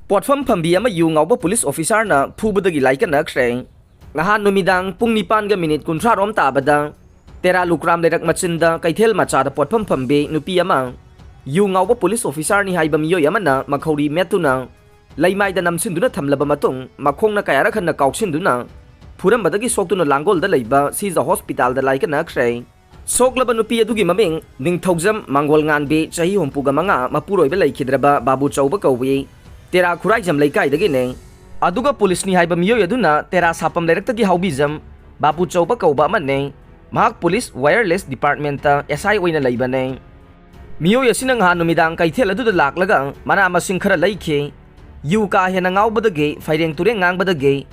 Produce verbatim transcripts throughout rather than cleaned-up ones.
ꯄꯣꯠꯐꯝ ꯐꯝꯕꯤ ꯑꯃ ꯌꯨ ꯉꯥꯎꯕ ꯄꯨꯂꯤꯁ ꯑꯣꯐꯤꯁꯥꯔꯅ ꯐꯨꯕꯗꯒꯤ ꯂꯥꯏꯀꯠꯅꯈ꯭ꯔꯦ꯫ ꯅꯍꯥꯟ ꯅꯨꯃꯤꯗꯥꯡ ꯄꯨꯡ ꯅꯤꯄꯥꯟꯒ ꯃꯤꯅꯤꯠ ꯀꯨꯟꯊ꯭ꯔꯥ ꯔꯣꯝ ꯇꯥꯕꯗ ꯇꯦꯔꯥ ꯂꯨꯀ꯭ꯔꯥꯝ ꯂꯩꯔꯛ ꯃꯆꯤꯟꯗ ꯀꯩꯊꯦꯜ ꯃꯆꯥꯗ ꯄꯣꯠꯐꯝ ꯐꯝꯕꯤ ꯅꯨꯄꯤ ꯑꯃ ꯌꯨ ꯉꯥꯎꯕ ꯄꯨꯂꯤꯁ ꯑꯣꯐꯤꯁꯥꯔꯅꯤ ꯍꯥꯏꯕ ꯃꯤꯑꯣꯏ ꯑꯃꯅ ꯃꯈꯧꯔꯤ ꯃꯦꯠꯇꯨꯅ ꯂꯩꯃꯥꯏꯗ ꯅꯝꯁꯤꯟꯗꯨꯅ ꯊꯝꯂꯕ ꯃꯇꯨꯡ ꯃꯈꯣꯡꯅ ꯀꯌꯥꯔꯛ ꯍꯟꯅ ꯀꯥꯎꯁꯤꯟꯗꯨꯅ ꯐꯨꯔꯝꯕꯗꯒꯤ ꯁꯣꯛꯇꯨꯅ ꯂꯥꯡꯒꯣꯜꯗ ꯂꯩꯕ ꯁꯤꯖ ꯍꯣꯁꯄꯤꯇꯥꯜꯗ ꯂꯥꯏꯀꯠꯅꯈ꯭ꯔꯦ꯫ ꯁꯣꯛꯂꯕ ꯅꯨꯄꯤ ꯑꯗꯨꯒꯤ ꯃꯃꯤꯡ ꯅꯤꯡꯊꯧꯖꯝ ꯃꯥꯡꯒꯣꯜ ꯉꯥꯟꯕꯤ, ꯆꯍꯤ ꯍꯨꯝꯐꯨꯒ ꯃꯉꯥ, ꯃꯄꯨꯔꯣꯏꯕ ꯂꯩꯈꯤꯗ꯭ꯔꯕ ꯕꯥꯕꯨ ꯆꯧꯕ ꯀꯧꯏ꯫ ꯇꯦꯔꯥ ꯈꯨꯔꯥꯏꯖꯝ ꯂꯩꯀꯥꯏꯗꯒꯤꯅꯤ꯫ ꯑꯗꯨꯒ ꯄꯨꯂꯤꯁꯅꯤ ꯍꯥꯏꯕ ꯃꯤꯑꯣꯏ ꯑꯗꯨꯅ ꯇꯦꯔꯥ ꯁꯥꯄꯝ ꯂꯩꯔꯛꯇꯒꯤ ꯍꯥꯎꯕꯤꯖꯝ ꯕꯥꯕꯨ ꯆꯧꯕ ꯀꯧꯕ ꯑꯃꯅꯤ꯫ ꯃꯍꯥꯛ ꯄꯨꯂꯤꯁ ꯋꯥꯌꯔꯂꯦꯁ ꯗꯤꯄꯥꯔꯠꯃꯦꯟꯇ ꯑꯦꯁ ꯑꯥꯏ ꯑꯣꯏꯅ ꯂꯩꯕꯅꯤ꯫ ꯃꯤꯑꯣꯏ ꯑꯁꯤꯅ ꯉꯍꯥꯟ ꯅꯨꯃꯤꯗꯥꯡ ꯀꯩꯊꯦꯜ ꯑꯗꯨꯗ ꯂꯥꯛꯂꯒ ꯃꯅꯥ ꯃꯁꯤꯡ ꯈꯔ ꯂꯩꯈꯤ꯫ ꯌꯨ ꯀꯥ ꯍꯦꯟꯅ ꯉꯥꯎꯕꯗꯒꯤ ꯐꯩꯔꯦꯡ ꯇꯨꯔꯦꯡ ꯉꯥꯡꯕꯗꯒꯤ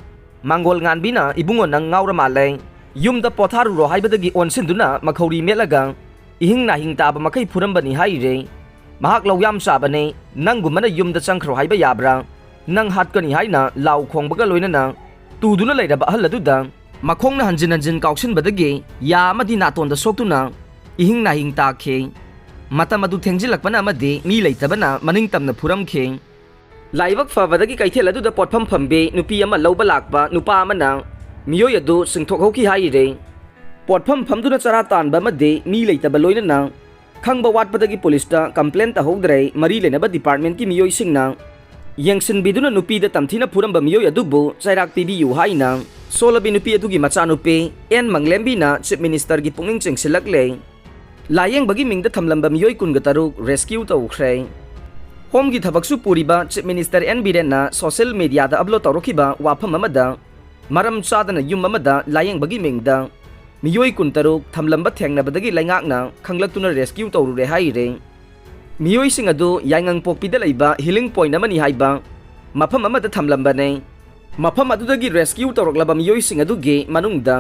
ꯃꯥꯡꯒꯣꯜ ꯉꯥꯟꯕꯤꯅ, "ꯏꯕꯨꯡꯉꯣ, ꯅꯪ ꯉꯥꯎꯔ ꯃꯥꯜꯂꯦ, ꯌꯨꯝꯗ ꯄꯣꯊꯥꯔꯨꯔꯣ" ꯍꯥꯏꯕꯗꯒꯤ ꯑꯣꯟꯁꯤꯟꯗꯨꯅ ꯃꯈꯧꯔꯤ ꯃꯦꯠꯂꯒ ꯏꯍꯤꯡ ꯅꯥꯍꯤꯡ ꯇꯥꯕ ꯃꯈꯩ ꯐꯨꯔꯝꯕꯅꯤ ꯍꯥꯏꯔꯤ꯫ ꯃꯍꯥꯛ ꯂꯧ ꯌꯥꯝ ꯆꯥꯕꯅꯤ, "ꯅꯪꯒꯨꯝꯕꯅ ꯌꯨꯝꯗ ꯆꯪꯈ꯭ꯔꯣ ꯍꯥꯏꯕ ꯌꯥꯕ꯭ꯔꯥ? ꯅꯪ ꯍꯥꯠꯀꯅꯤ" ꯍꯥꯏꯅ ꯂꯥꯎ ꯈꯣꯡꯕꯒ ꯂꯣꯏꯅꯅ ꯇꯨꯗꯨꯅ ꯂꯩꯔꯕ ꯑꯍꯜ ꯑꯗꯨꯗ ꯃꯈꯣꯡꯅ ꯍꯟꯖꯤꯟ ꯍꯟꯖꯤꯟ ꯀꯥꯎꯁꯤꯟꯕꯗꯒꯤ ꯌꯥ ꯑꯃꯗꯤ ꯅꯥꯇꯣꯟꯗ ꯁꯣꯛꯇꯨꯅ ꯏꯍꯤꯡ ꯅꯥꯍꯤꯡ ꯇꯥꯈꯤ꯫ ꯃꯇꯝ ꯑꯗꯨ ꯊꯦꯡꯖꯤꯜꯂꯛꯄꯅ ꯑꯃꯗꯤ ꯃꯤ ꯂꯩꯇꯕꯅ ꯃꯅꯤꯡ ꯇꯝꯅ ꯐꯨꯔꯝꯈꯤ꯫ ꯂꯥꯏꯕꯛ ꯐꯕꯗꯒꯤ ꯀꯩꯊꯦꯜ ꯑꯗꯨꯗ ꯄꯣꯠꯐꯝ ꯐꯝꯕꯤ ꯅꯨꯄꯤ ꯑꯃ ꯂꯧꯕ ꯂꯥꯛꯄ ꯅꯨꯄꯥ ꯑꯃꯅ ꯃꯤꯑꯣꯏ ꯑꯗꯨ ꯆꯤꯡꯊꯣꯛꯍꯧꯈꯤ ꯍꯥꯏꯔꯤ꯫ ꯄꯣꯠꯐꯝ ꯐꯝꯗꯨꯅ ꯆꯔꯥ ꯇꯥꯟꯕ ꯑꯃꯗꯤ ꯃꯤ ꯂꯩꯇꯕ ꯂꯣꯏꯅꯅ ꯈꯪꯕ ꯋꯥꯠꯄꯗꯒꯤ ꯄꯨꯂꯤꯁꯇ ꯀꯝꯄ꯭ꯂꯦꯟ ꯇꯧꯍꯧꯗ꯭ꯔꯦ꯫ ꯃꯔꯤ ꯂꯩꯅꯕ ꯗꯤꯄꯥꯔꯠꯃꯦꯟꯠꯀꯤ ꯃꯤꯑꯣꯏꯁꯤꯡꯅ ꯌꯦꯡꯁꯤꯟꯕꯤꯗꯨꯅ ꯅꯨꯄꯤꯗ ꯇꯝꯊꯤꯅ ꯐꯨꯔꯝꯕ ꯃꯤꯑꯣꯏ ꯑꯗꯨꯕꯨ ꯆꯩꯔꯥꯛ ꯄꯤꯕꯤꯌꯨ ꯍꯥꯏꯅ ꯁꯣꯜꯂꯕꯤ ꯅꯨꯄꯤ ꯑꯗꯨꯒꯤ ꯃꯆꯥꯅꯨꯄꯤ ꯑꯦꯟ ꯃꯪꯂꯦꯝꯕꯤꯅ ꯆꯤꯐ ꯃꯤꯅꯤꯁꯇꯔꯒꯤ ꯄꯨꯛꯅꯤꯡ ꯆꯤꯡꯁꯤꯜꯂꯛꯂꯦ꯫ ꯂꯥꯌꯦꯡꯕꯒꯤ ꯃꯤꯡꯗ ꯊꯝꯂꯝꯕ ꯃꯤꯑꯣꯏ ꯀꯨꯟꯒ ꯇꯔꯨꯛ ꯔꯦꯁꯀ꯭ꯌꯨ ꯇꯧꯈ꯭ꯔꯦ꯫ ꯍꯣꯝꯒꯤ ꯊꯕꯛꯁꯨ ꯄꯨꯔꯤꯕ ꯆꯤꯐ ꯃꯤꯅꯤꯁꯇꯔ ꯑꯦꯟ ꯕꯤꯔꯦꯟꯅ ꯁꯣꯁꯤꯌꯦꯜ ꯃꯤꯗꯤꯌꯥꯗ ꯑꯞꯂꯣꯗ ꯇꯧꯔꯛꯈꯤꯕ ꯋꯥꯐꯝ ꯑꯃꯗ, ꯃꯔꯝ ꯆꯥꯗꯅ ꯌꯨꯝ ꯑꯃꯗ ꯂꯥꯌꯦꯡꯕꯒꯤ ꯃꯤꯡꯗ ꯃꯤꯑꯣꯏ ꯀꯨꯟꯇꯔꯨꯛ ꯊꯝꯂꯝꯕ ꯊꯦꯡꯅꯕꯗꯒꯤ ꯂꯩꯉꯥꯛꯅ ꯈꯪꯂꯛꯇꯨꯅ ꯔꯦꯁꯀ꯭ꯌꯨ ꯇꯧꯔꯨꯔꯦ ꯍꯥꯏꯔꯦ꯫ ꯃꯤꯑꯣꯏꯁꯤꯡ ꯑꯗꯨ ꯌꯥꯏꯉꯪꯄꯣꯛꯄꯤꯗ ꯂꯩꯕ ꯍꯤꯂꯤꯡ ꯄꯣꯏꯟꯠ ꯑꯃꯅꯤ ꯍꯥꯏꯕ ꯃꯐꯝ ꯑꯃꯗ ꯊꯝꯂꯝꯕꯅꯦ꯫ ꯃꯐꯝ ꯑꯗꯨꯗꯒꯤ ꯔꯦꯁꯀ꯭ꯌꯨ ꯇꯧꯔꯛꯂꯕ ꯃꯤꯑꯣꯏꯁꯤꯡ ꯑꯗꯨꯒꯤ ꯃꯅꯨꯡꯗ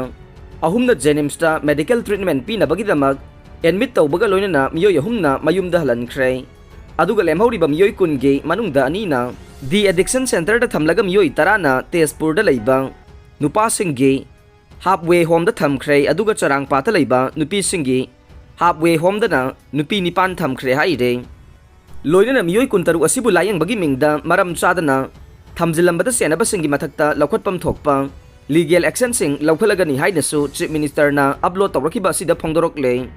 ꯑꯍꯨꯝꯅ ꯖꯦꯅꯤꯝꯁꯇ ꯃꯦꯗꯤꯀꯦꯜ ꯇ꯭ꯔꯤꯠꯃꯦꯟꯠ ꯄꯤꯅꯕꯒꯤꯗꯃꯛ ꯑꯦꯗꯃꯤꯠ ꯇꯧꯕꯒ ꯂꯣꯏꯅꯅ ꯃꯤꯑꯣꯏ ꯑꯍꯨꯝꯅ ꯃꯌꯨꯝꯗ ꯍꯜꯍꯟꯈ꯭ꯔꯦ꯫ ꯑꯗꯨꯒ ꯂꯦꯝꯍꯧꯔꯤꯕ ꯃꯤꯑꯣꯏ ꯀꯨꯟꯒꯤ ꯃꯅꯨꯡꯗ ꯑꯅꯤꯅ ꯗꯤ ꯑꯦꯗꯤꯛꯁꯟ ꯁꯦꯟꯇꯔꯗ ꯊꯝꯂꯒ ꯃꯤꯑꯣꯏ ꯇꯔꯥꯅ ꯇꯦꯖꯄꯨꯔꯗ ꯂꯩꯕ ꯅꯨꯄꯥꯁꯤꯡꯒꯤ ꯍꯥꯞꯋꯦ ꯍꯣꯝꯗ ꯊꯝꯈ꯭ꯔꯦ꯫ ꯑꯗꯨꯒ ꯆꯔꯥꯡꯄꯥꯠꯇ ꯂꯩꯕ ꯅꯨꯄꯤꯁꯤꯡꯒꯤ ꯍꯥꯞꯋꯦ ꯍꯣꯝꯗꯅ ꯅꯨꯄꯤ ꯅꯤꯄꯥꯟ ꯊꯝꯈ꯭ꯔꯦ ꯍꯥꯏꯔꯦ꯫ ꯂꯣꯏꯅꯅ ꯃꯤꯑꯣꯏ ꯀꯨꯟꯇꯔꯨꯛ ꯑꯁꯤꯕꯨ ꯂꯥꯌꯦꯡꯕꯒꯤ ꯃꯤꯡꯗ ꯃꯔꯝ ꯆꯥꯗꯅ ꯊꯝꯖꯤꯜꯂꯝꯕꯗ ꯆꯦꯟꯅꯕꯁꯤꯡꯒꯤ ꯃꯊꯛꯇ ꯂꯧꯈꯠꯐꯝ ꯊꯣꯛꯄ ꯂꯤꯒꯦꯜ ꯑꯦꯛꯁꯟꯁꯤꯡ ꯂꯧꯈꯠꯂꯒꯅꯤ ꯍꯥꯏꯅꯁꯨ ꯆꯤꯐ ꯃꯤꯅꯤꯁꯇꯔꯅ ꯑꯞꯂꯣꯗ ꯇꯧꯔꯛꯈꯤꯕ ꯑꯁꯤꯗ ꯐꯣꯡꯗꯣꯔꯛꯂꯦ꯫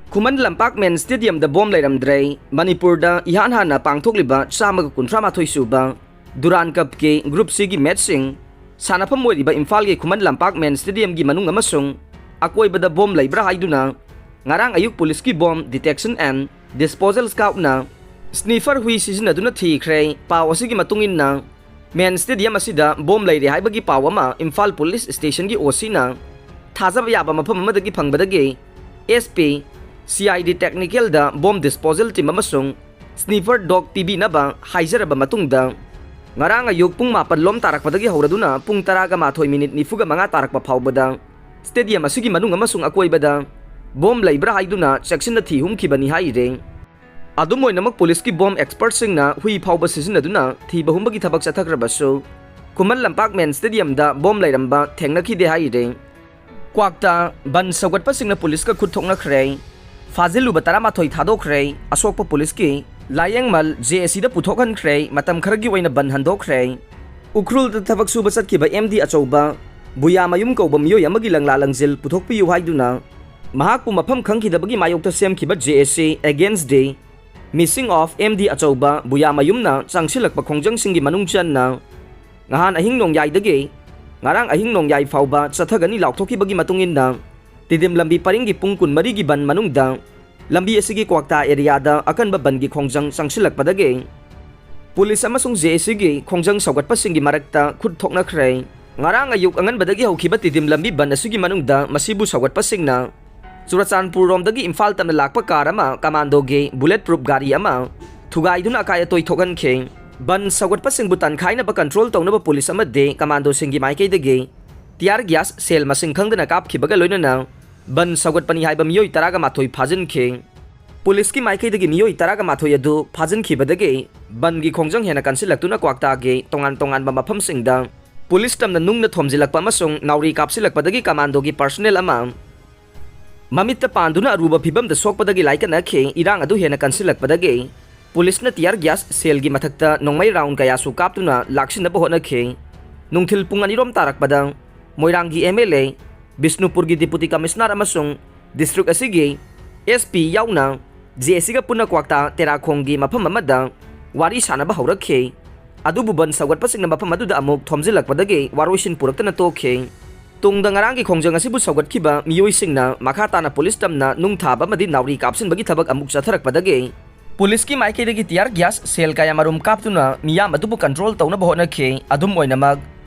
ꯈꯨꯃꯟ ꯂꯝꯄꯥꯛ ꯃꯦꯟ ꯁ꯭ꯇꯦꯗꯤꯌꯝꯗ ꯕꯣꯝ ꯂꯩꯔꯝꯗ꯭ꯔꯦ꯫ ꯃꯅꯤꯄꯨꯔꯗ ꯏꯍꯥꯟ ꯍꯥꯟꯅ ꯄꯥꯡꯊꯣꯛꯂꯤꯕ ꯆꯥꯝꯃꯒ ꯀꯨꯟꯊ꯭ꯔꯥ ꯃꯥꯊꯣꯏ ꯁꯨꯕ ꯗꯨꯔꯥꯟ ꯀꯞꯀꯤ ꯒ꯭ꯔꯨꯞ ꯁꯤꯒꯤ ꯃꯦꯠꯆꯁꯤꯡ ꯁꯥꯟꯅꯐꯝ ꯑꯣꯏꯔꯤꯕ ꯏꯝꯐꯥꯜꯒꯤ ꯈꯨꯃꯟ ꯂꯝꯄꯥꯛ ꯃꯦꯟ ꯁ꯭ꯇꯦꯗꯤꯌꯝꯒꯤ ꯃꯅꯨꯡ ꯑꯃꯁꯨꯡ ꯑꯀꯣꯏꯕꯗ ꯕꯣꯝ ꯂꯩꯕ꯭ꯔꯥ ꯍꯥꯏꯗꯨꯅ ꯉꯔꯥꯡ ꯑꯌꯨꯛ ꯄꯨꯂꯤꯁꯀꯤ ꯕꯣꯝ ꯗꯤꯇꯦꯛꯁꯟ ꯑꯦꯟ ꯗꯤꯁꯄꯣꯖꯦꯜ ꯁ꯭ꯀ꯭ꯋꯥꯗꯅ ꯁ꯭ꯅꯤꯐꯔ ꯍꯨꯏ ꯁꯤꯖꯤꯟꯅꯗꯨꯅ ꯊꯤꯈ꯭ꯔꯦ꯫ ꯄꯥꯎ ꯑꯁꯤꯒꯤ ꯃꯇꯨꯡ ꯏꯟꯅ ꯃꯦꯟ ꯁ꯭ꯇꯦꯗꯤꯌꯝ ꯑꯁꯤꯗ ꯕꯣꯝ ꯂꯩꯔꯦ ꯍꯥꯏꯕꯒꯤ ꯄꯥꯎ ꯑꯃ ꯏꯝꯐꯥꯜ ꯄꯨꯂꯤꯁ ꯁ꯭ꯇꯦꯁꯟꯒꯤ ꯑꯣ ꯁꯤꯅ ꯊꯥꯖꯕ ꯌꯥꯕ ꯃꯐꯝ ꯑꯃꯗꯒꯤ ꯐꯪꯕꯗꯒꯤ S P, C I D ꯇꯦꯛꯅꯤꯀꯦꯜꯗ ꯕꯣꯝ ꯗꯤꯁꯄꯣꯖꯦꯜ ꯇꯤꯝ ꯑꯃꯁꯨꯡ ꯁ꯭ꯅꯤꯐꯔ ꯗꯣꯒ ꯄꯤꯕꯤꯅꯕ ꯍꯥꯏꯖꯔꯕ ꯃꯇꯨꯡꯗ ꯉꯔꯥꯡ ꯑꯌꯨꯛ ꯄꯨꯡ ꯃꯥꯄꯟ ꯂꯣꯝ ꯇꯥꯔꯛꯄꯗꯒꯤ ꯍꯧꯔꯗꯨꯅ ꯄꯨꯡ ꯇꯔꯥꯒ ꯃꯥꯊꯣꯏ ꯃꯤꯅꯤꯠ ꯅꯤꯐꯨꯒ ꯃꯉꯥ ꯇꯥꯔꯛꯄ ꯐꯥꯎꯕꯗ ꯁ꯭ꯇꯦꯗꯤꯌꯝ ꯑꯁꯤꯒꯤ ꯃꯅꯨꯡ ꯑꯃꯁꯨꯡ ꯑꯀꯣꯏꯕꯗ ꯕꯣꯝ ꯂꯩꯕ꯭ꯔꯥ ꯍꯥꯏꯗꯨꯅ ꯆꯦꯛꯁꯤꯟꯅ ꯊꯤ ꯍꯨꯝꯈꯤꯕꯅꯤ ꯍꯥꯏꯔꯤ꯫ ꯑꯗꯨꯝ ꯑꯣꯏꯅꯃꯛ ꯄꯨꯂꯤꯁꯀꯤ ꯕꯣꯝ ꯑꯦꯛꯁꯄꯔꯠꯁꯤꯡꯅ ꯍꯨꯏ ꯐꯥꯎꯕ ꯁꯤꯖꯤꯟꯅꯗꯨꯅ ꯊꯤꯕ ꯍꯨꯝꯕꯒꯤ ꯊꯕꯛ ꯆꯠꯊꯈ꯭ꯔꯕꯁꯨ ꯈꯨꯃꯟ ꯂꯝꯄꯥꯛ ꯃꯦꯟ ꯁ꯭ꯇꯦꯗꯤꯌꯝꯗ ꯕꯣꯝ ꯂꯩꯔꯝꯕ ꯊꯦꯡꯅꯈꯤꯗꯦ ꯍꯥꯏꯔꯤ꯫ ꯀ꯭ꯋꯥꯛꯇ ꯕꯟ ꯁꯧꯒꯠꯄꯁꯤꯡꯅ ꯄꯨꯂꯤꯁꯀ ꯈꯨꯠ ꯊꯣꯛꯅꯈ꯭ꯔꯦ꯫ ꯐꯥꯖꯤꯜꯂꯨꯕ ꯇꯔꯥꯃꯥꯊꯣꯏ ꯊꯥꯗꯣꯛꯈ꯭ꯔꯦ꯫ ꯑꯁꯣꯛꯄ ꯄꯨꯂꯤꯁꯀꯤ ꯂꯥꯌꯦꯡꯃꯜ ꯖꯦ ꯑꯦ ꯁꯤꯗ ꯄꯨꯊꯣꯛꯍꯟꯈ꯭ꯔꯦ꯫ ꯃꯇꯝ ꯈꯔꯒꯤ ꯑꯣꯏꯅ ꯕꯟ ꯍꯟꯗꯣꯛꯈ꯭ꯔꯦ꯫ ꯎꯈ꯭ꯔꯨꯜꯗ ꯊꯕꯛ ꯁꯨꯕ ꯆꯠꯈꯤꯕ ꯑꯦꯝ ꯗꯤ ꯑꯆꯧꯕ ꯕꯨꯌꯥꯃꯌꯨꯝ ꯀꯧꯕ ꯃꯤꯑꯣꯏ ꯑꯃꯒꯤ ꯂꯪꯂꯥ ꯂꯪꯖꯤꯜ ꯄꯨꯊꯣꯛꯄꯤꯌꯨ ꯍꯥꯏꯗꯨꯅ ꯃꯍꯥꯛꯄꯨ ꯃꯐꯝ ꯈꯪꯈꯤꯗꯕꯒꯤ ꯃꯥꯌꯣꯛꯇ ꯁꯦꯝꯈꯤꯕ ꯖꯦ ꯑꯦ ꯁꯤ Against the Missing of M D ꯑꯆꯧꯕ ꯕꯨꯌꯥꯃꯌꯨꯝꯅ ꯆꯪꯁꯤꯜꯂꯛꯄ ꯈꯣꯡꯖꯪꯁꯤꯡꯒꯤ ꯃꯅꯨꯡ ꯆꯟꯅ ꯉꯍꯥꯟ ꯑꯍꯤꯡ ꯅꯣꯡꯌꯥꯏꯗꯒꯤ ꯉꯔꯥꯡ ꯑꯍꯤꯡ ꯅꯣꯡꯌꯥꯏ ꯐꯥꯎꯕ ꯆꯠꯊꯒꯅꯤ ꯂꯥꯎꯊꯣꯛꯈꯤꯕꯒꯤ ꯃꯇꯨꯡ ꯏꯟꯅ ꯇꯤꯗꯤꯝ ꯂꯝꯕꯤ ꯄꯔꯤꯡꯒꯤ ꯄꯨꯡ ꯀꯨꯟꯃꯔꯤꯒꯤ ꯕꯟ ꯃꯅꯨꯡꯗ ꯂꯝꯕꯤ ꯑꯁꯤꯒꯤ ꯀ꯭ꯋꯥꯛꯇꯥ ꯑꯦꯔꯤꯌꯥꯗ ꯑꯀꯟꯕ ꯕꯟꯒꯤ ꯈꯣꯡꯖꯪ ꯆꯪꯁꯤꯜꯂꯛꯄꯗꯒꯤ ꯄꯨꯂꯤꯁ ꯑꯃꯁꯨꯡ ꯖꯦ ꯑꯦ ꯁꯤꯒꯤ ꯈꯣꯡꯖꯪ ꯁꯧꯒꯠꯄꯁꯤꯡꯒꯤ ꯃꯔꯛꯇ ꯈꯨꯠ ꯊꯣꯛꯅꯈ꯭ꯔꯦ꯫ ꯉꯔꯥꯡ ꯑꯌꯨꯛ ꯑꯉꯟꯕꯗꯒꯤ ꯍꯧꯈꯤꯕ ꯇꯤꯗꯤꯝ ꯂꯝꯕꯤ ꯕꯟ ꯑꯁꯤꯒꯤ ꯃꯅꯨꯡꯗ ꯃꯁꯤꯕꯨ ꯁꯧꯒꯠꯄꯁꯤꯡꯅ ꯆꯨꯔꯆꯥꯟꯄꯨꯔꯔꯣꯝꯗꯒꯤ ꯏꯝꯐꯥꯜ ꯇꯝꯅ ꯂꯥꯛꯄ ꯀꯥꯔ ꯑꯃ ꯀꯃꯥꯟꯗꯣꯒꯤ ꯕꯨꯂꯦꯠ ꯄ꯭ꯔꯨꯞ ꯒꯥꯔꯤ ꯑꯃ ꯊꯨꯒꯥꯏꯗꯨꯅ ꯑꯀꯥꯏ ꯑꯇꯣꯏ ꯊꯣꯛꯍꯟꯈꯤ꯫ ꯕꯟ ꯁꯧꯒꯠꯄꯁꯤꯡꯕꯨ ꯇꯟꯈꯥꯏꯅꯕ ꯀꯟꯇ꯭ꯔꯣꯜ ꯇꯧꯅꯕ ꯄꯨꯂꯤꯁ ꯑꯃꯗꯤ ꯀꯃꯥꯟꯗꯣꯁꯤꯡꯒꯤ ꯃꯥꯏꯀꯩꯗꯒꯤ ꯇꯤꯌꯥꯔ ꯒ꯭ꯌꯥꯁ ꯁꯦꯜ ꯃꯁꯤꯡ ꯈꯪꯗꯅ ꯀꯥꯞꯈꯤꯕꯒ ꯂꯣꯏꯅꯅ ꯕꯟ ꯁꯧꯒꯠꯄꯅꯤ ꯍꯥꯏꯕ ꯃꯤꯑꯣꯏ ꯇꯔꯥꯒ ꯃꯥꯊꯣꯏ ꯐꯥꯖꯤꯟꯈꯤ꯫ ꯄꯨꯂꯤꯁꯀꯤ ꯃꯥꯏꯀꯩꯗꯒꯤ ꯃꯤꯑꯣꯏ ꯇꯔꯥꯒ ꯃꯥꯊꯣꯏ ꯑꯗꯨ ꯐꯥꯖꯤꯟꯈꯤꯕꯗꯒꯤ ꯕꯟꯒꯤ ꯈꯣꯡꯖꯪ ꯍꯦꯟꯅ ꯀꯟꯁꯤꯜꯂꯛꯇꯨꯅ ꯀ꯭ꯋꯥꯛꯇꯥꯒꯤ ꯇꯣꯉꯥꯟ ꯇꯣꯉꯥꯟꯕ ꯃꯐꯝꯁꯤꯡꯗ ꯄꯨꯂꯤꯁ ꯇꯝꯅ ꯅꯨꯡꯅ ꯊꯣꯝꯖꯤꯜꯂꯛꯄ ꯑꯃꯁꯨꯡ ꯅꯥꯎꯔꯤ ꯀꯥꯞꯁꯤꯜꯂꯛꯄꯗꯒꯤ ꯀꯃꯥꯟꯗꯣꯒꯤ ꯄꯔꯁꯣꯅꯦꯜ ꯑꯃ ꯃꯃꯤꯠꯇ ꯄꯥꯟꯗꯨꯅ ꯑꯔꯨꯕ ꯐꯤꯕꯝꯗ ꯁꯣꯛꯄꯗꯒꯤ ꯂꯥꯏꯀꯠꯅꯈꯤ꯫ ꯏꯔꯥꯡ ꯑꯗꯨ ꯍꯦꯟꯅ ꯀꯟꯁꯤꯜꯂꯛꯄꯗꯒꯤ ꯄꯨꯂꯤꯁꯅ tear gas shellꯒꯤ ꯃꯊꯛꯇ ꯅꯣꯡꯃꯩ round ꯀꯌꯥꯁꯨ ꯀꯥꯞꯇꯨꯅ ꯂꯥꯛꯁꯤꯟꯅꯕ ꯍꯣꯠꯅꯈꯤ꯫ ꯅꯨꯡꯊꯤꯜ ꯄꯨꯡ ꯑꯅꯤꯔꯣꯝ ꯇꯥꯔꯛꯄꯗ ꯃꯣꯏꯔꯥꯡꯒꯤ MLA, ꯕꯤꯁꯅꯨꯄꯨꯔꯒꯤ Deputy Commissioner ꯑꯃꯁꯨꯡ district ꯑꯁꯤꯒꯤ SP ꯌꯥꯎꯅ JACꯒ ꯄꯨꯟꯅ ꯀ꯭ꯋꯥꯛꯇꯥ ꯇꯦꯔꯥꯈꯣꯡꯒꯤ ꯃꯐꯝ ꯑꯃꯗ ꯋꯥꯔꯤ ꯁꯥꯟꯅꯕ ꯍꯧꯔꯛꯈꯤ꯫ ꯑꯗꯨꯕꯨ ꯕꯟ ꯁꯧꯒꯠꯄꯁꯤꯡꯅ ꯃꯐꯝ ꯑꯗꯨꯗ ꯑꯃꯨꯛ ꯊꯣꯝꯖꯤꯜꯂꯛꯄꯗꯒꯤ ꯋꯥꯔꯣꯏꯁꯤꯟ ꯄꯨꯔꯛꯇꯅ ꯇꯣꯛꯈꯤ꯫ ꯇꯨꯡꯗ ꯉꯔꯥꯡꯒꯤ ꯈꯣꯡꯖꯪ ꯑꯁꯤꯕꯨ ꯁꯧꯒꯠꯈꯤꯕ ꯃꯤꯑꯣꯏꯁꯤꯡꯅ ꯃꯈꯥ ꯇꯥꯅ ꯄꯨꯂꯤꯁ ꯇꯝꯅ ꯅꯨꯡ ꯊꯥꯕ ꯑꯃꯗꯤ ꯅꯥꯎꯔꯤ ꯀꯥꯞꯁꯤꯟꯕꯒꯤ ꯊꯕꯛ ꯑꯃꯨꯛ ꯆꯠꯊꯔꯛꯄꯗꯒꯤ ꯄꯨꯂꯤꯁꯀꯤ ꯃꯥꯏꯀꯩꯗꯒꯤ tear gas shell ꯀꯌꯥꯃꯔꯨꯝ ꯀꯥꯞꯇꯨꯅ ꯃꯤꯌꯥꯝ ꯑꯗꯨꯕꯨ control ꯇꯧꯅꯕ ꯍꯣꯠꯅꯈꯤ꯫ ꯑꯗꯨꯝ ꯑꯣꯏꯅꯃꯛ,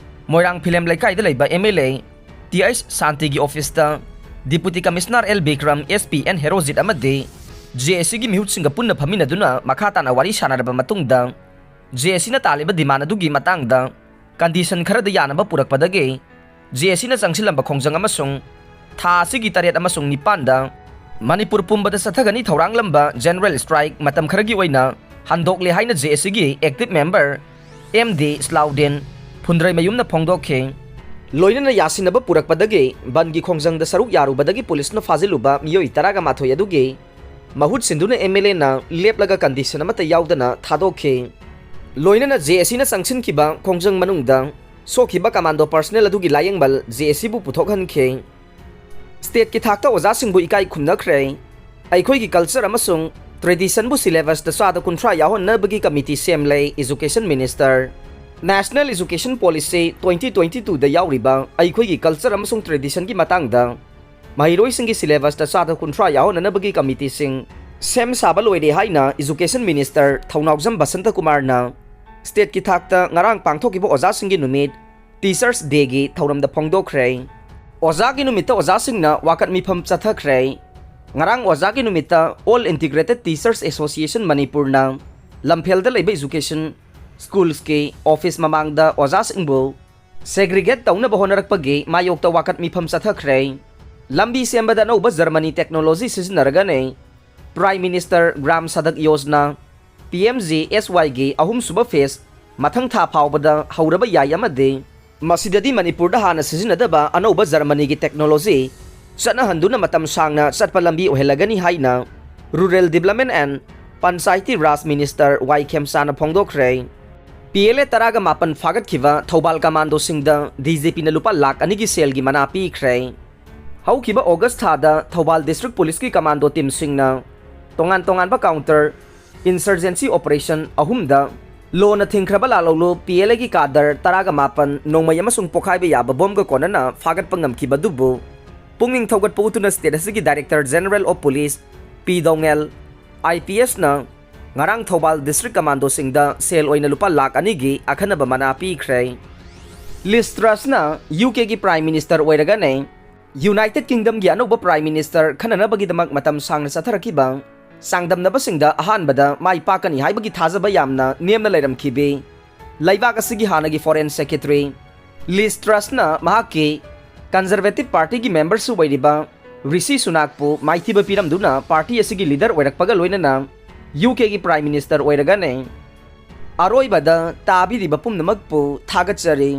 ꯃꯣꯏꯔꯥꯡ ꯐꯤꯂꯦꯝ ꯂꯩꯀꯥꯏꯗ ꯂꯩꯕ MLA ꯇꯤ ꯑꯩꯆ ꯁꯥꯟꯇꯤꯒꯤ officeꯇ Deputy Commissioner L Bikram, SP N Herojit ꯑꯃꯗꯤ JACꯒꯤ ꯃꯤꯍꯨꯠꯁꯤꯡꯒ ꯄꯨꯟꯅ ꯐꯝꯃꯤꯟꯅꯗꯨꯅ ꯃꯈꯥ ꯇꯥꯅ ꯋꯥꯔꯤ ꯁꯥꯟꯅꯔꯕ ꯃꯇꯨꯡꯗ, JACꯅ ꯇꯥꯜꯂꯤꯕ demand ꯑꯗꯨꯒꯤ ꯃꯇꯥꯡꯗ condition ꯈꯔꯗ ꯌꯥꯅꯕ ꯄꯨꯔꯛꯄꯗꯒꯤ JACꯅ ꯆꯪꯁꯤꯜꯂꯝꯕ ꯈꯣꯡꯖꯪ ꯑꯃꯁꯨꯡ ꯊꯥ ꯑꯁꯤꯒꯤ ꯇꯔꯦꯠ ꯑꯃꯁꯨꯡ ꯅꯤꯄꯥꯟꯗ ꯃꯅꯤꯄꯨꯔ ꯄꯨꯝꯕꯗ ꯆꯠꯊꯒꯅꯤ ꯊꯧꯔꯥꯡꯂꯝꯕ general strike ꯃꯇꯝ ꯈꯔꯒꯤ ꯑꯣꯏꯅ ꯍꯟꯗꯣꯛꯂꯦ ꯍꯥꯏꯅ JACꯒꯤ active member ꯑꯦꯝ ꯗꯤ ꯁ꯭ꯂꯥꯎꯗꯤꯟ ꯐꯨꯟꯗ꯭ꯔꯩꯃꯌꯨꯝꯅ ꯐꯣꯡꯗꯣꯛꯈꯤ꯫ ꯂꯣꯏꯅꯅ ꯌꯥꯁꯤꯟꯅꯕ ꯄꯨꯔꯛꯄꯗꯒꯤ ꯕꯟꯒꯤ ꯈꯣꯡꯖꯪꯗ ꯁꯔꯨꯛ ꯌꯥꯔꯨꯕꯗꯒꯤ ꯄꯨꯂꯤꯁꯅ ꯐꯥꯖꯤꯜꯂꯨꯕ ꯃꯤꯑꯣꯏ ꯇꯔꯥꯒ ꯃꯥꯊꯣꯏ ꯑꯗꯨꯒꯤ ꯃꯍꯨꯠ ꯁꯤꯟꯗꯨꯅ MLAꯅ ꯂꯦꯞꯂꯒ condition ꯑꯃꯠꯇ ꯌꯥꯎꯗꯅ ꯊꯥꯗꯣꯛꯈꯤ꯫ ꯂꯣꯏꯅꯅ JACꯅ ꯆꯪꯁꯤꯟꯈꯤꯕ ꯈꯣꯡꯖꯪ ꯃꯅꯨꯡꯗ ꯁꯣꯛꯈꯤꯕ commando personnel ꯑꯗꯨꯒꯤ ꯂꯥꯌꯦꯡꯃꯜ JACꯕꯨ ꯄꯨꯊꯣꯛꯍꯟꯈꯤ꯫ Stateꯀꯤ ꯊꯥꯛꯇ ꯑꯣꯖꯥꯁꯤꯡꯕꯨ ꯏꯀꯥꯏ ꯈꯨꯝꯅꯈ꯭ꯔꯦ꯫ ꯑꯩꯈꯣꯏꯒꯤ culture ꯑꯃꯁꯨꯡ traditionꯕꯨ syllabusꯇ ꯆꯥꯗ ꯀꯨꯟꯊ꯭ꯔꯥ ꯌꯥꯎꯍꯟꯅꯕꯒꯤ committee ꯁꯦꯝꯂꯦ Education Minister꯫ National Education Policy twenty twenty twoꯗ ꯌꯥꯎꯔꯤꯕ ꯑꯩꯈꯣꯏꯒꯤ culture ꯑꯃꯁꯨꯡ traditionꯒꯤ ꯃꯇꯥꯡꯗ ꯃꯍꯩꯔꯣꯏꯁꯤꯡꯒꯤ syllabusꯇ ꯆꯥꯗ ꯀꯨꯟꯊ꯭ꯔꯥ ꯌꯥꯎꯍꯟꯅꯅꯕꯒꯤ committeeꯁꯤꯡ ꯁꯦꯝ ꯁꯥꯕ ꯂꯣꯏꯔꯦ ꯍꯥꯏꯅ Education Minister ꯊꯧꯅꯥꯎꯖꯝ ꯕꯁꯟꯇ ꯀꯨꯃꯥꯔꯅ stateꯀꯤ ꯊꯥꯛꯇ ꯉꯔꯥꯡ ꯄꯥꯡꯊꯣꯛꯈꯤꯕ ꯑꯣꯖꯥꯁꯤꯡꯒꯤ ꯅꯨꯃꯤꯠ Teachers Dayꯒꯤ ꯊꯧꯔꯝꯗ ꯐꯣꯡꯗꯣꯛꯈ꯭ꯔꯦ꯫ ꯑꯣꯖꯥꯒꯤ ꯅꯨꯃꯤꯠꯇ ꯑꯣꯖꯥꯁꯤꯡꯅ ꯋꯥꯀꯠ ꯃꯤꯐꯝ ꯆꯠꯊꯈ꯭ꯔꯦ꯫ ꯉꯔꯥꯡ ꯑꯣꯖꯥꯒꯤ ꯅꯨꯃꯤꯠꯇ All Integrated Teachers Association ꯃꯅꯤꯄꯨꯔꯅ ꯂꯝꯐꯦꯜꯗ ꯂꯩꯕ education schools ꯀꯤ office ꯃꯃꯥꯡꯗ ꯑꯣꯖꯥꯁꯤꯡꯕꯨ segregate ꯇꯧꯅꯕ ꯍꯣꯠꯅꯔꯛꯄꯒꯤ ꯃꯥꯌꯣꯛꯇ ꯋꯥꯀꯠ ꯃꯤꯐꯝ ꯆꯠꯊꯈ꯭ꯔꯦ꯫ ꯂꯝꯕꯤ ꯁꯦꯝꯕꯗ ꯑꯅꯧꯕ Germany technology ꯁꯤꯖꯤꯟꯅꯔꯒꯅꯤ꯫ Prime Minister Gram Sadak Yojana, PMGSYꯒꯤ ꯑꯍꯨꯝꯁꯨꯕ phase ꯃꯊꯪ ꯊꯥ ꯐꯥꯎꯕꯗ ꯍꯧꯔꯕ ꯌꯥꯏ ꯑꯃꯗꯤ ꯃꯁꯤꯗꯗꯤ ꯃꯅꯤꯄꯨꯔꯗ ꯍꯥꯟꯅ ꯁꯤꯖꯤꯟꯅꯗꯕ ꯑꯅꯧꯕ Germanyꯒꯤ technology ꯆꯠꯅꯍꯟꯗꯨꯅ ꯃꯇꯝ ꯁꯥꯡꯅ ꯆꯠꯄ ꯂꯝꯕꯤ ꯑꯣꯏꯍꯜꯂꯒꯅꯤ ꯍꯥꯏꯅ Rural Development and Panchayati Raj minister Y ꯈꯦꯝꯆꯥꯅ ꯐꯣꯡꯗꯣꯛꯈ꯭ꯔꯦ꯫ ꯄꯤ ꯑꯦꯜ ꯑꯦ ꯇꯔꯥꯒ ꯃꯥꯄꯟ ꯐꯥꯒꯠꯈꯤꯕ ꯊꯧꯕꯥꯜ ꯀꯃꯥꯟꯗꯣꯁꯤꯡꯗ ꯗꯤ ꯖꯤ ꯄꯤꯅ ꯂꯨꯄꯥ ꯂꯥꯈ ꯑꯅꯤꯒꯤ ꯁꯦꯜꯒꯤ ꯃꯅꯥ ꯄꯤꯈ꯭ꯔꯦ꯫ ꯍꯧꯈꯤꯕ ꯑꯣꯒꯁ ꯊꯥꯗ ꯊꯧꯕꯥꯜ ꯗꯤꯁꯇ꯭ꯔꯤꯛ ꯄꯨꯂꯤꯁꯀꯤ ꯀꯃꯥꯟꯗꯣ ꯇꯤꯝꯁꯤꯡꯅ ꯇꯣꯉꯥꯟ ꯇꯣꯉꯥꯟꯕ ꯀꯥꯎꯟꯇꯔ ꯏꯟꯁꯔꯖꯦꯟꯁꯤ ꯑꯣꯄꯔꯦꯁꯟ ꯑꯍꯨꯝꯗ ꯂꯣꯅ ꯊꯤꯡꯈ꯭ꯔꯕ ꯂꯥꯂꯣꯡꯂꯨ ꯄꯤ ꯑꯦꯜ ꯑꯦꯒꯤ ꯀꯥꯗꯔ ꯇꯔꯥꯒ ꯃꯥꯄꯟ ꯅꯣꯡꯃꯩ ꯑꯃꯁꯨꯡ ꯄꯣꯈꯥꯏꯕ ꯌꯥꯕ ꯕꯣꯝꯒ ꯀꯣꯟꯅꯅ ꯐꯥꯒꯠꯄ ꯉꯝꯈꯤꯕ ꯑꯗꯨꯕꯨ ꯄꯨꯛꯅꯤꯡ ꯊꯧꯒꯠꯄ ꯎꯠꯇꯨꯅ ꯁ꯭ꯇꯦꯠ ꯑꯁꯤꯒꯤ director general of police P Doungel, I P ꯑꯦꯁꯅ ꯉꯔꯥꯡ ꯊꯧꯕꯥꯜ ꯗꯤꯁꯇ꯭ꯔꯤꯛ ꯀꯃꯥꯟꯗꯣꯁꯤꯡꯗ ꯁꯦꯜ ꯑꯣꯏꯅ ꯂꯨꯄꯥ ꯂꯥꯈ ꯑꯅꯤꯒꯤ ꯑꯈꯟꯅꯕ ꯃꯅꯥ ꯄꯤꯈ꯭ꯔꯦ꯫ ꯂꯤꯁ ꯇ꯭ꯔꯁꯅ ꯌꯨ ꯀꯦꯒꯤ ꯄ꯭ꯔꯥꯏꯝ ꯃꯤꯅꯤꯁꯇꯔ ꯑꯣꯏꯔꯒꯅꯤ꯫ ꯌꯨꯅꯥꯏꯇꯦꯗ ꯀꯤꯡꯗꯝꯒꯤ ꯑꯅꯧꯕ ꯄ꯭ꯔꯥꯏꯝ ꯃꯤꯅꯤꯁꯇꯔ ꯈꯟꯅꯅꯕꯒꯤꯗꯃꯛ ꯃꯇꯝ ꯁꯥꯡꯅ ꯆꯠꯊꯔꯛꯈꯤꯕ ꯆꯥꯡꯗꯝꯅꯕꯁꯤꯡꯗ ꯑꯍꯥꯟꯕꯗ ꯃꯥꯏ ꯄꯥꯛꯀꯅꯤ ꯍꯥꯏꯕꯒꯤ ꯊꯥꯖꯕ ꯌꯥꯝꯅ ꯅꯦꯝꯅ ꯂꯩꯔꯝꯈꯤꯕꯤ ꯂꯩꯕꯥꯛ ꯑꯁꯤꯒꯤ ꯍꯥꯟꯅꯒꯤ ꯐꯣꯔꯦꯟ ꯁꯦꯀ꯭ꯔꯦꯇꯔꯤ ꯂꯤꯁ ꯇ꯭ꯔꯁꯅ ꯃꯍꯥꯛꯀꯤ ꯀꯟꯖꯔꯚꯦꯇꯤꯚ ꯄꯥꯔꯇꯤꯒꯤ ꯃꯦꯝꯕꯔꯁꯨ ꯑꯣꯏꯔꯤꯕ ꯔꯤꯁꯤ ꯁꯨꯅꯥꯛꯄꯨ ꯃꯥꯏꯊꯤꯕ ꯄꯤꯔꯝꯗꯨꯅ ꯄꯥꯔꯇꯤ ꯑꯁꯤꯒꯤ ꯂꯤꯗꯔ ꯑꯣꯏꯔꯛꯄꯒ ꯂꯣꯏꯅꯅ ꯌꯨ ꯀꯦꯒꯤ ꯄ꯭ꯔꯥꯏꯝ ꯃꯤꯅꯤꯁꯇꯔ ꯑꯣꯏꯔꯒꯅꯤ꯫ ꯑꯔꯣꯏꯕꯗ ꯇꯥꯕꯤꯔꯤꯕ ꯄꯨꯝꯅꯃꯛꯄꯨ ꯊꯥꯒꯠꯆꯔꯤ꯫